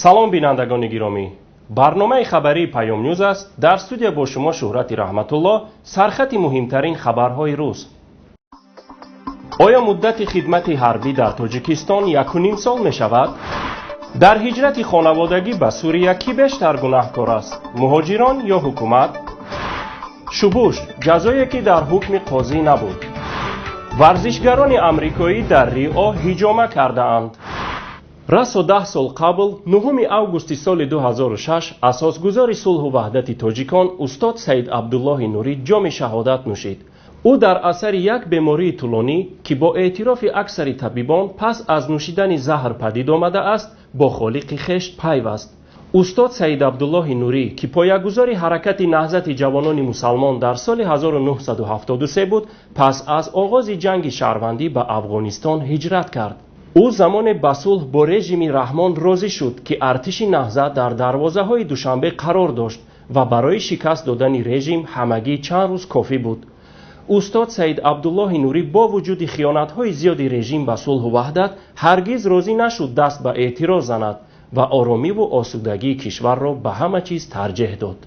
Салом, бинандагони гиромӣ! Барномаи хабарии Паёмнюз аст. Дар студия бо шумо Шӯҳрати Раҳматулло. Сархати муҳимтарин хабарҳои рӯз. Оё муддати хидмати ҳарбӣ дар Тоҷикистон 1,5 сол мешавад? Дар ҳиҷрати хонаводагӣ ба Сурия кӣ бештар гунаҳкор аст, муҳоҷирон ё ҳукумат? Шубуш, ҷазое ки дар ҳукми қозӣ набуд. Варзишгарони амрикоӣ дар Рио ҳиҷома кардаанд. Расо 10 сол қабл, 9 августи соли 2006, асосгузори сулҳу ваҳдати тоҷикон устод Саид Абдуллоҳи Нурӣ ҷоми шаҳодат нӯшид. Ӯ дар асари як бемории тӯлонӣ, ки бо эътирофи аксари табибон пас аз нӯшидани заҳр падид омадааст, бо холиқи хеш пайваст. Устод Саид Абдуллоҳи Нурӣ, ки поягузори ҳаракати Наҳзати ҷавонони мусалмон дар соли 1973 буд, пас аз оғози ҷанги шаҳрвандӣ ба Афғонистон ҳиҷрат кард. Ӯ замоне ба сулҳ бо режими Раҳмон розӣ шуд, ки артиши Наҳзат дар дарвозаҳои Душанбе қарор дошт ва барои шикаст додани режим ҳамагӣ чанд рӯз кофӣ буд. Устод Саид Абдуллоҳи Нурӣ бо вуҷуди хиёнатҳои зиёди режим ба сулҳу ваҳдат ҳаргиз розӣ нашуд даст ба эътироз занад ва оромиву осудагии кишварро ба ҳама чиз тарҷеҳ дод.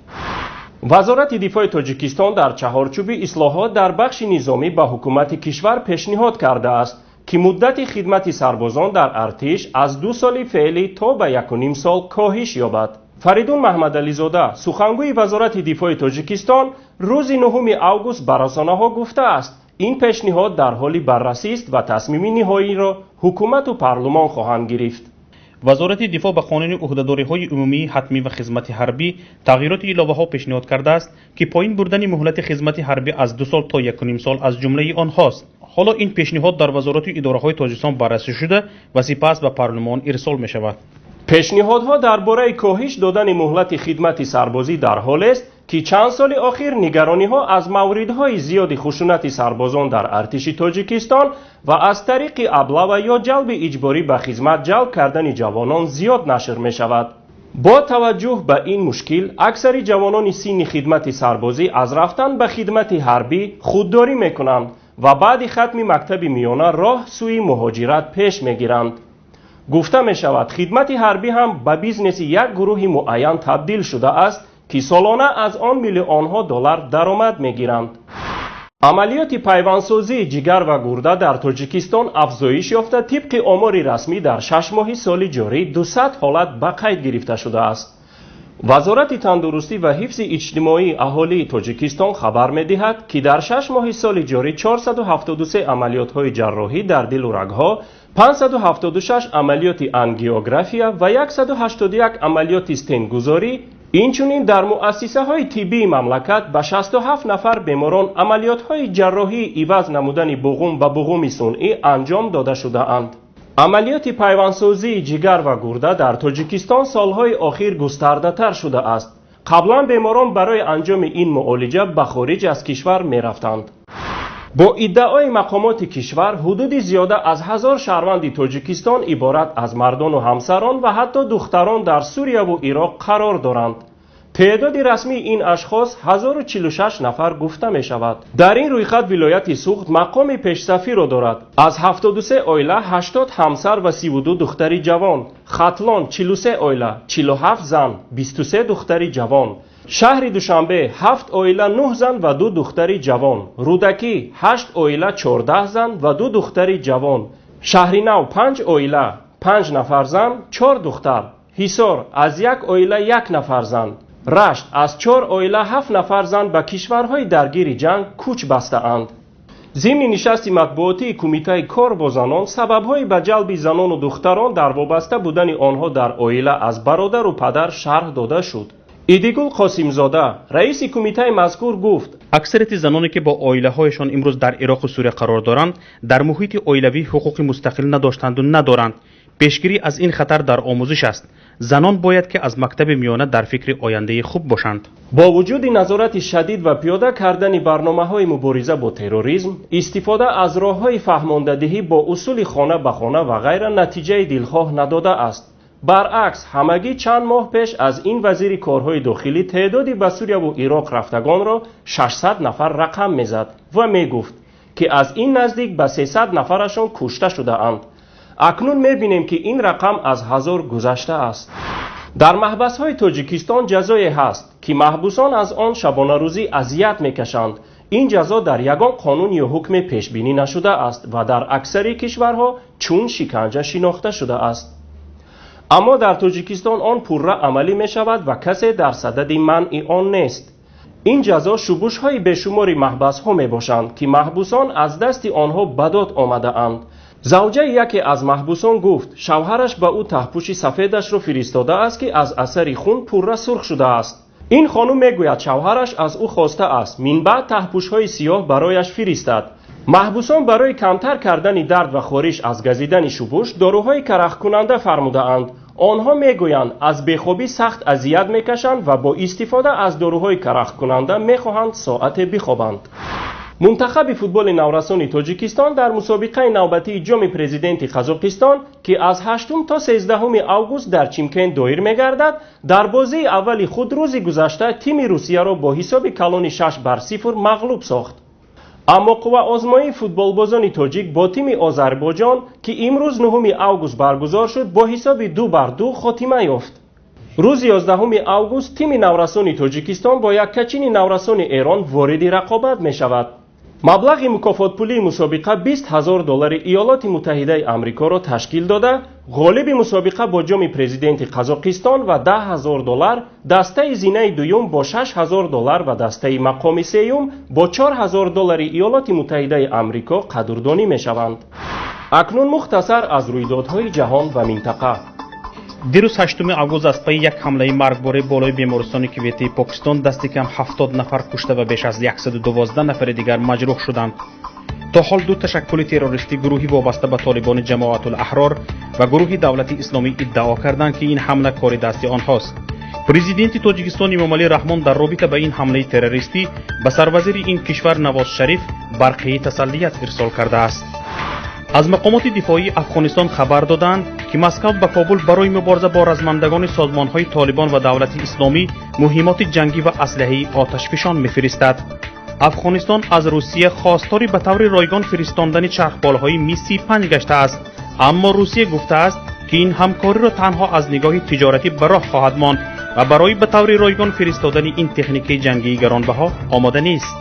Вазорати дифои Тоҷикистон дар чаҳорчӯби ислоҳот дар бахши низомӣ ба ҳукумати кишвар пешниҳод кардааст, ки муддати хидмати сарбозон дар артиш аз 2 соли феълӣ то ба 1,5 сол коҳиш ёбад. Фаридун Маҳмадализода, сухангӯи Вазорати дифои Тоҷикистон, рӯзи 9 август ба расонаҳо гуфтааст, ин пешниҳод дар ҳоли баррасист ва тасмими ниҳоиро ҳукумату парлумон хоҳанд гирифт. Вазорати дифоъ ба қонуни ӯҳдадориҳои умумии ҳатмӣ ва хизмати ҳарбӣ тағйироти иловаҳо пешниҳод кардааст, ки поин бурдани муҳлати хизмати ҳарбӣ аз 2 сол то 1,5 сол аз ҷумлаи онҳост. Ҳоло ин пешниҳод дар вазорату идораҳои Тоҷикистон баррасӣ шуда ва сипас ба парлумон ирсол мешавад. Пешниҳодҳо дар бораи коҳиш додани муҳлати хидмати сарбозӣ дар ҳолест, ки чанд соли охир нигарониҳо аз мавридҳои зиёди хушунати сарбозон дар артиши Тоҷикистон ва аз тариқи аблава ё ҷалби иҷборӣ ба хизмат ҷалб кардани ҷавонон зиёд нашр мешавад. Бо таваҷҷӯҳ ба ин мушкил, аксари ҷавонони синни хидмати сарбозӣ аз рафтан ба хидмати ҳарбӣ худдорӣ мекунанд ва баъди хатми мактаби миёна роҳ сӯи муҳоҷират пеш мегиранд. Гуфта мешавад, хидмати ҳарбӣ ҳам ба бизнеси як гурӯҳи муайян табдил шудааст, ки солона аз он миллионҳо доллар даромад мегиранд. Амалиёти пайвандсозии ҷигар ва гурда дар Тоҷикистон афзоиш ёфта, тибқи омори расмӣ дар 6 моҳи соли ҷорӣ 200 ҳолат ба қайд гирифта шудааст. Вазорати тандурустӣ ва ҳифзи иҷтимоии аҳолии Тоҷикистон хабар медиҳад, ки дар 6 моҳи соли ҷорӣ 473 амалиётҳои ҷарроҳӣ дар дилу рагҳо, 576 амалиёти ангиография ва 181 амалиёти стенгузорӣ, инчунин дар муассисаҳои тиббии мамлакат ба 67 нафар беморон амалиётҳои ҷарроҳии иваз намудани буғум ба буғуми сунъӣ анҷом дода шудаанд. Амалиёти пайвандсозии ҷигар ва гурда дар Тоҷикистон солҳои охир густардатар шудааст. Қаблан беморон барои анҷоми ин муолиҷа ба хориҷ аз кишвар мерафтанд. Бо иддаои мақомоти кишвар, ҳудуди зиёда аз 1000 шаҳрванди Тоҷикистон иборат аз мардону ҳамсарон ва ҳатто духтарон дар Сурияву Ироқ қарор доранд. Теъдоди расмии ин ашхос 1046 нафар гуфта мешавад. Дар ин рӯйхат вилояти Суғд мақоми пешсафиро дорад. Аз 73 оила 80 ҳамсар ва 32 духтари ҷавон. Хатлон 43 оила, 47 зан, 23 духтари ҷавон. Шаҳри Душанбе 7 оила, 9 зан ва 2 духтари ҷавон. Рӯдакӣ 8 оила, 14 зан ва 2 духтари ҷавон. Шаҳри Нав 5 оила, 5 нафар зан, 4 духтар. Ҳисор аз 1 оила 1 нафар зан. Рашт аз 4 оила 7 нафар зан ба кишварҳои даргири ҷанг кӯч бастаанд. Зимни нишасти матбуотии Кумитаи кор бо занон сабабҳои ба ҷалби занону духтарон дар вобаста будани онҳо дар оила аз бародару падар шарҳ дода шуд. Идигул Қосимзода, раиси кумитаи мазкур, гуфт: Аксарияти заноне, ки бо оилаҳояшон имрӯз дар Ироқу Сурия қарор доранд, дар муҳити оилавӣ ҳуқуқи мустақил надоштанду надоранд. Пешгирӣ аз ин хатар дар омӯзиш аст. Занон бояд ки аз мактаби миёна дар фикри ояндаи хуб бошанд. Бо вуҷуди назорати шадид ва пиёда кардани барномаҳои мубориза бо терроризм, истифода аз роҳҳои фаҳмондадиҳӣ бо усули хона ба хона ва ғайра натиҷаи дилхоҳ надодааст. Баръакс, ҳамагӣ чанд моҳ пеш аз ин вазири корҳои дохилӣ теъдоди ба Сурияву Ироқ рафтагонро 600 нафар рақам мезад ва мегуфт, ки аз ин наздик ба 300 нафарашон кушта шудаанд. Акнун мебинем, ки ин рақам аз 1000 гузаштааст. Дар маҳбасҳои Тоҷикистон ҷазое ҳаст, ки маҳбусон аз он шабонарӯзӣ азият мекашанд. Ин ҷазо дар ягон қонун ё ҳукме пешбинӣ нашудааст ва дар аксари кишварҳо чун шиканҷа шинохта шудааст. Аммо дар Тоҷикистон он пурра амалӣ мешавад ва касе дар садади манъи он нест. Ин ҷазо шубушҳои бешумори маҳбасҳо мебошанд, ки маҳбусон аз дасти онҳо ба дод омадаанд. Завҷаи яке аз маҳбусон гуфт, шавҳараш ба ӯ таҳпуши сафедашро фиристодааст, ки аз асари хун пурра сурх шудааст. Ин хонум мегӯяд, шавҳараш аз ӯ хостааст минбаъд таҳпушҳои сиёҳ барояш фиристад. Маҳбусон барои камтар кардани дард ва хориш аз газидани шубуш доруҳои карахкунанда фармудаанд. Онҳо мегӯянд, аз бехобӣ сахт азият мекашанд ва бо истифода аз доруҳои карахкунанда мехоҳанд соате бихобанд. Мунтахаби футболи наврасони Тоҷикистон дар мусобиқаи навбатии Ҷоми Президенти Қазоқистон, ки аз 8 то 13 август дар Чимкент доир мегардад, дар бозии аввали худ рӯзи гузашта тими Русияро бо ҳисоби калони 6-0 мағлуб сохт. Аммо қувваозмоии футболбозони тоҷик бо тими Озарбойҷон, ки имрӯз 9 август баргузор шуд, бо ҳисоби 2-2 хотима ёфт. Рӯзи 11 август тими наврасони Тоҷикистон бо яккачини наврасони Эрон вориди рақобат мешавад. Маблағи мукофотпулии мусобиқа 20 000 доллари Иёлоти Муттаҳидаи Амрикоро ташкил дода, ғолиби мусобиқа бо Ҷоми Президенти Қазоқистон ва 10 000 доллар, дастаи зинаи дуюм бо 6 000 доллар ва дастаи мақоми сеюм бо 4 000 доллари Иёлоти Муттаҳидаи Амрико қадрдонӣ мешаванд. Акнун мухтасар аз рӯйдодҳои ҷаҳон ва минтақа. Дирӯз 8 август аз пайи як ҳамлаи маргбори болои бемористони Кветаи Покистон дасти кам 70 нафар кушта ва беш аз 112 нафари дигар маҷрӯҳ шуданд. То ҳол ду ташаккули террористӣ, гурӯҳи вобаста ба Толибони Ҷамоатул Аҳрор ва гурӯҳи Давлати Исломӣ, иддао карданд, ки ин ҳамла кори дасти онҳост. Президенти Тоҷикистон Эмомалӣ Раҳмон дар робита ба ин ҳамлаи террористӣ ба сарвазири ин кишвар Навоз Шариф барқияи тасаллият ирсол кардааст. Аз мақомоти дифоии Афғонистон хабар доданд, ки Москав ба Кобул барои мубориза бо размандагони созмонҳои Толибон ва Давлати Исломӣ муҳиммоти ҷангӣ ва аслиҳаи оташфишон мефиристад. Афғонистон аз Русия хостори ба таври ройгон фиристондани чархболҳои Ми-35 гаштааст, аммо Русия гуфтааст, ки ин ҳамкориро танҳо аз нигоҳи тиҷоратӣ ба роҳ хоҳад монд ва барои ба таври ройгон фиристодани ин техникаи ҷангии гаронбаҳо омода нест.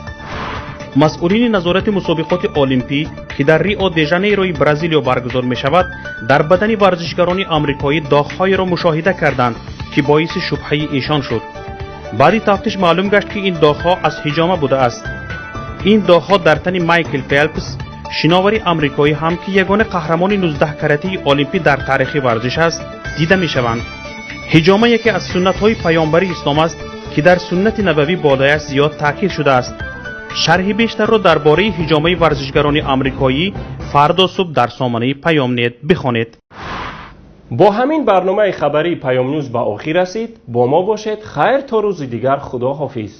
Масъулини назорати мусобиқоти олимпӣ, ки дар Рио де Жанейрои Бразилиё баргузор мешавад, дар бадани варзишгарони амрикоӣ доғҳоеро мушоҳида карданд, ки боиси шубҳаи эшон шуд. Баъди тафтиш маълум гашт, ки ин доғҳо аз ҳиҷома будааст. Ин доғҳо дар тани Майкл Фелпс, шиновари амрикоӣ ҳам, ки ягона қаҳрамони 19 каратии олимпӣ дар таърихи варзиш аст, дида мешаванд. Ҳиҷома яке аз суннатҳои паёмбари ислом аст, ки дар суннати набавӣ болояш зиёд таъкид шудааст. Шарҳи бештарро дар бораи ҳиҷомаи варзишгарони амрикоӣ фардо субҳ дар сомонаи Паёмнет бихонед. Бо ҳамин барномаи хабарии Паёмнюз ба охир расид. Бо мо бошед. Хайр, то рӯзи дигар, худо ҳофиз.